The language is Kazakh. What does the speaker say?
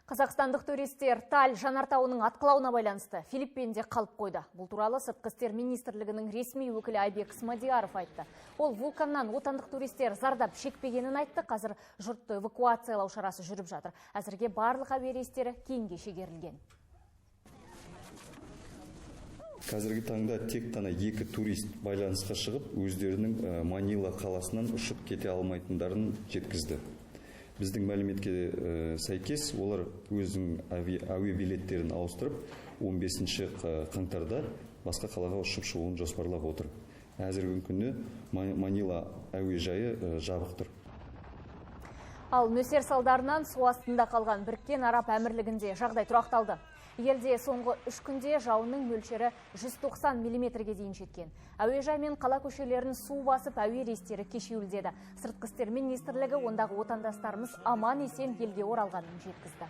Қазақстандық туристер Таль жанартауының атқылауына байланысты Филиппинде қалып қойды. Бұл туралы Сыртқы істер министрлігінің ресми өкілі Айбек Смадияров айтты. Ол вулканнан отандық туристер зардап шекпегенін айтты. Қазір жұртты эвакуациялау шарасы жүріп жатыр. Әзірге барлық әуе рейстері кейінге шегерілген. Қазіргі таңда тек қана 2 турист байланысқа шығып, өздерінің Манила қаласынан ұшып кете алмайтындарын жеткізді. Біздің мәліметке сәйкес, олар өзінің әуе билеттерін ауыстырып, 15 қаңтарда басқа қалаға ұшып шығуын жоспарлап отыр. Әзіргі күні Манила әуежайы жабық тұр. Ал нөсер салдарынан су астында қалған Біріккен Араб Әмірлігінде жағдай тұрақталды. Елде соңғы 3 күнде жауынның мөлшері 190 миллиметрге дейін жеткен. Әуежай мен қала көшелерін су басып, әуе рейстері кешеуілдеді. Сыртқы істер министрлігі ондағы отандастарымыз аман есен елге оралғанын жеткізді.